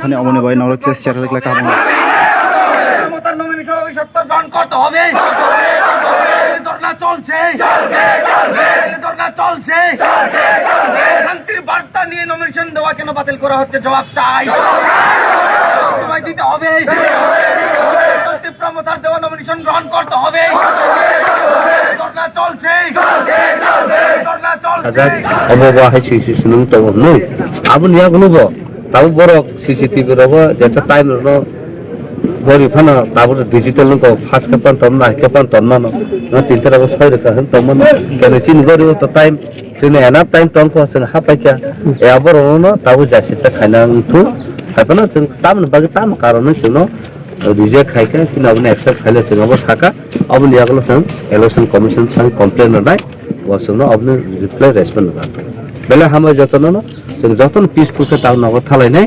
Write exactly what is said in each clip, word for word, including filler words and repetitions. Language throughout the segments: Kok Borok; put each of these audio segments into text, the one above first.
মানে অমনি ভাই নরক চেস চেয়ার লিখলে কাম হবে। মমতার নমিনেশন অতি সত্বর গ্রহণ করতে হবে। এই ধর্ণা চলছে। এই ধর্ণা চলছে। শান্তির বার্তা নিয়ে নমিনেশন দেওয়া কেন বাতিল করা হচ্ছে? জবাব চাই। তোমায় দিতে হবে। তীব্র মমতার দেওয়া নমিনেশন গ্রহণ করতে হবে। ধর্ণা চলছে। ধর্ণা চলছে। Ajak, obo bo hai sui sui swnam tongo hwnwi. Aboni yagulo bo tabuk borok C C T V rogo jeta time rwno gori phano tabuk digital no fast khe pan tonma hai khe pan tonmano. No tinta rogo soi rwkha hwn tongmano. Kene chini gori o to time chini enough time tongkho chwng hapaikha. E aborokno tabuk jasipre khaina wngthu. Haiphano chwng tamoni bagwi tamo karon no chwngno reject khaikha, chini abono accept khaile chwng abo sakha. Aboni yagulo chwng Election Commission thang complain rwnai. Bo chwngno aboni reply respond rwna. Belai hambai jotono no, chwng jotono peaceful khe tang nogo thalainai.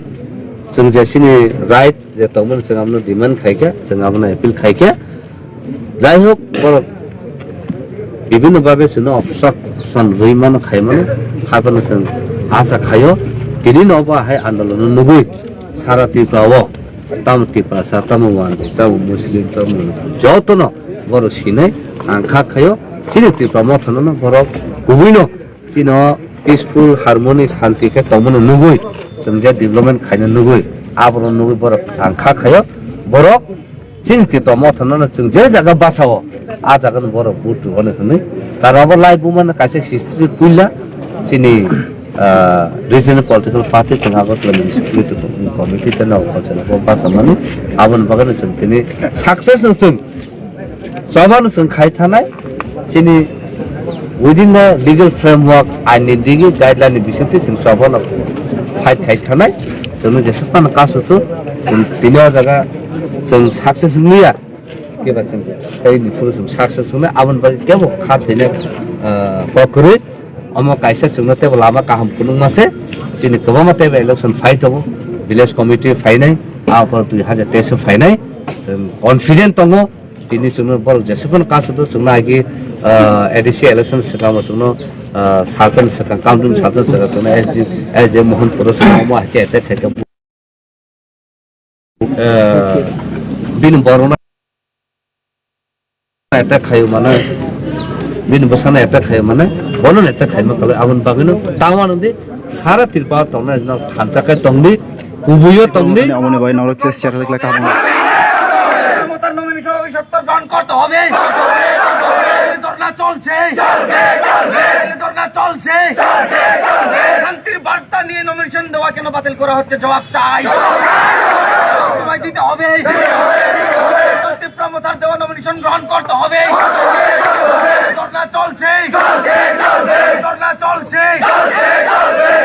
Chwng je chini right je tongmani chwng abono demand khaikha, chwng abono appeal khaikha. Jai hok, borok bibhinno bhabe chwngno obstruction rwi mano, khai mano, haphano chwng acha khaio, tini no bo hai andolono nugwi sara Tripura o tamo Tiprasa, tamo Wandi, tamo Muslim, tamo jotono borok sinai ang kha khaio, chini Tripura mothano no borok kubuino chino peaceful, harmony, shanti khe tongmano nugwi, chwng je development khaina nugwi, abono nugwi borok ang kha khaio, borok chini Tipra mothano no chwng je jaga basao, a jaga no borok vote rwani hwnwi. Tara obo lai bumano kaisa history puila chini, ah, regional political party chwng Agartala municipality committee tei nok khoroksa no basamani, aboni bagwi no chwng tini success no chwng Chobano chwng khai thanai, chini within the legal framework, aini digi guideline ni bisingtwi chwng chobano fight khai thanai, chwngno jesa phano kasu tu, chwng tini o jaga chwng success wngya, keba chwng tei ni phuru chwng success wngnai, aboni bagwi kebo kha thwinai, ah, kok kwrwi, omo kaisa chwngno teibo lama kaham phunukma se, chini kwbangma teibo election fight tongo, village committee phainai, a okoro dui hajar teis o phainai, chwng confident tongo. Tini chwngno borok jesukno kasu do chwngno agi, ah, A D C election swkang bo chwngno, ah, salsa ni swkang, counting salsa swkang chwngno S D, S D Mohanpur o chwngno omo hai khe attack khai khe, ah, bini borokno attack khaio mane, bini bwsano attack khaio mane, bono attack khaima khabai aboni bagwino tamo nangdi sara Tripura tongnai no thansa khe tongdi, kubuio tongdi. Amoni bai noro chest chair lekla kaham. মমতার নমিনেশন অতি সত্বর গ্রহণ করতে হবে। এই ধর্ণা চলছে। এই ধর্ণা চলছে। শান্তির বার্তা নিয়ে নমিনেশন দেওয়া কেন বাতিল করা হচ্ছে? জবাব চাই। তোমায় দিতে হবে। তীব্র মমতার দেওয়া নমিনেশন গ্রহণ করতে হবে। ধর্ণা চলছে। ধর্ণা চলছে।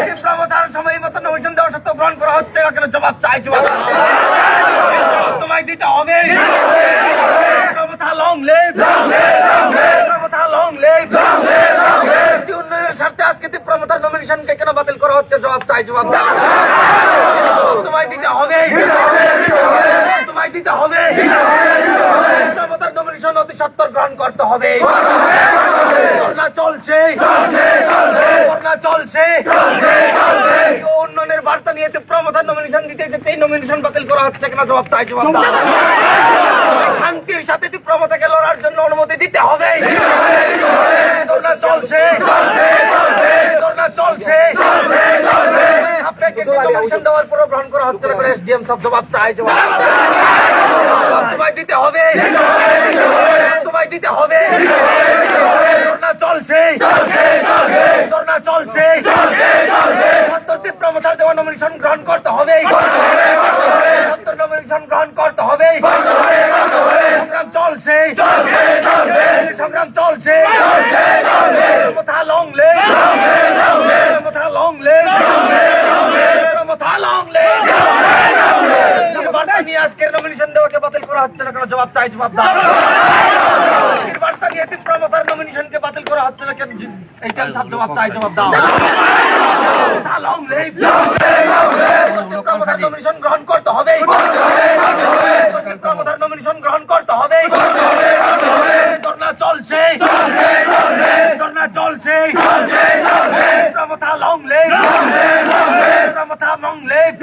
তীব্র মমতার সময় মতো নমিনেশন দেওয়া সত্ত্বেও গ্রহণ করা হচ্ছে না কেন? জবাব চাই, জবাব। তোমায় দিতে হবে। তীব্র মমতা long live। তীব্র মমতা long live। উন্নয়নের স্বার্থে আজকে তীব্র মমতার নমিনেশনকে কেন বাতিল করা হচ্ছে? জবাব চাই, জবাব দাও। তোমায় দিতে হবে। তোমায় দিতে হবে। তীব্র মমতার নমিনেশন অতি সত্বর গ্রহণ করতে হবে। ধর্ণা চলছে। ধর্ণা চলছে। উন্নয়নের বার্তা নিয়ে তীব্র মমতার নমিনেশন দিতে এসে সেই নমিনেশন বাতিল করা হচ্ছে কিনা? জবাব চাই, জবাব দাও। শান্তির সাথে তীব্র মমতাকে লড়ার জন্য অনুমতি দিতে হবে। ধর্ণা চলছে। ধর্ণা চলছে। সাপেক্ষে সেই নমিনেশন দেওয়ার পরও গ্রহণ করা হচ্ছে না কেন? এসডিএম সাহেব, জবাব চাই, জবাব। তোমায় দিতে হবে। তোমায় দিতে হবে। ধর্ণা চলছে। ধর্ণা চলছে। সত্তর তীব্র মমতার দেওয়া নমিনেশন গ্রহণ করতে হবে। সত্তর নমিনেশন গ্রহণ করতে হবে। সংগ্রাম চলছে। সংগ্রাম চলছে। Mamata long live। Mamata long live। Mamata long live। বার্তা নিয়ে আজকের নমিনেশন দেওয়াকে বাতিল করা হচ্ছে না কেন? জবাব চাই, জবাব দাও। বার্তা নিয়ে তীব্র মমতার নমিনেশনকে বাতিল করা হচ্ছে না কেন? এইটা সব জবাব চাই, জবাব দাও। Mamata long live। তীব্র মমতার নমিনেশন গ্রহণ করতে হবে। তীব্র মমতার নমিনেশন গ্রহণ করতে হবে। ধর্ণা চলছে। ধর্ণা চলছে। তীব্র মমতা long live। তীব্র Mamata long live।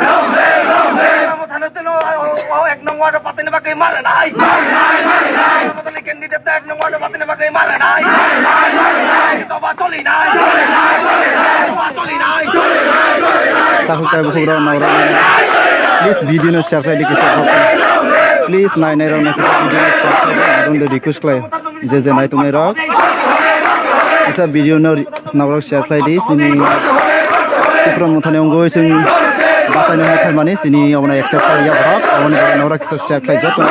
Mara nai. Mara nai, mara nai. Mara nai. Candidate tak nung wano batini bagwi mara nai. Mara nai, mara nai. Soba choli nai. Soba choli nai. Takhuk tai bukhuk rok nang rok. Please video no share khlai di kisa. Please nai nai rok no kisa video no share khlai di. Don't request khlai. Je je nai tongnai rok. Kisa video no ri-, nang rok share khlai di. Sini Tipra Motha ni wngwi chwng batai no khlai mani sini obo no accept khlai ya borok. Obo ni borok nang rok kisa share khlai joto.